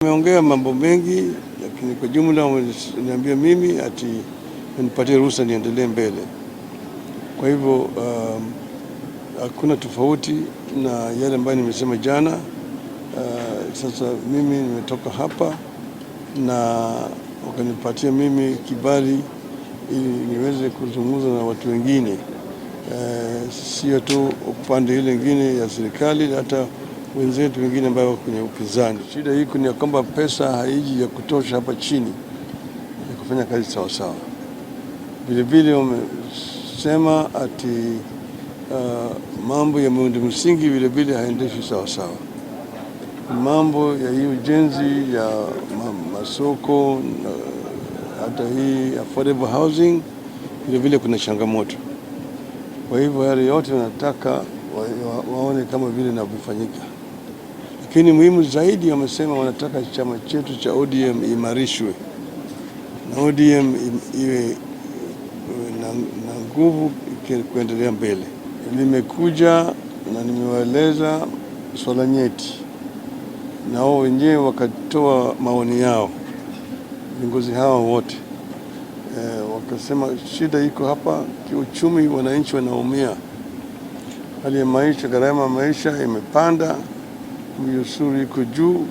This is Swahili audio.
Tumeongea mambo mengi, lakini kwa jumla wameniambia mimi ati nipatie ruhusa niendelee mbele. Kwa hivyo hakuna tofauti na yale ambayo nimesema jana. Sasa mimi nimetoka hapa na wakanipatia mimi kibali ili niweze kuzungumza na watu wengine, sio tu upande ile ingine ya serikali, hata wenzetu wengine ambao wako kwenye upinzani. Shida iko ni ya kwamba pesa haiji ya kutosha hapa chini ya kufanya kazi sawasawa. Vilevile wamesema ati mambo ya miundo msingi vilevile haendeshi sawasawa. Mambo ya hii ujenzi ya masoko na hata hii affordable housing vilevile kuna changamoto. Kwa hivyo yale yote wanataka waone kama vile inavyofanyika, lakini muhimu zaidi wamesema wanataka chama chetu cha ODM imarishwe na ODM iwe na nguvu kuendelea mbele. Nimekuja na nimewaeleza swala nyeti, na wao wenyewe wakatoa maoni yao, viongozi hawa wote wakasema shida iko hapa kiuchumi, wananchi wanaumia, hali ya maisha, gharama ya maisha imepanda, ushuru iko juu.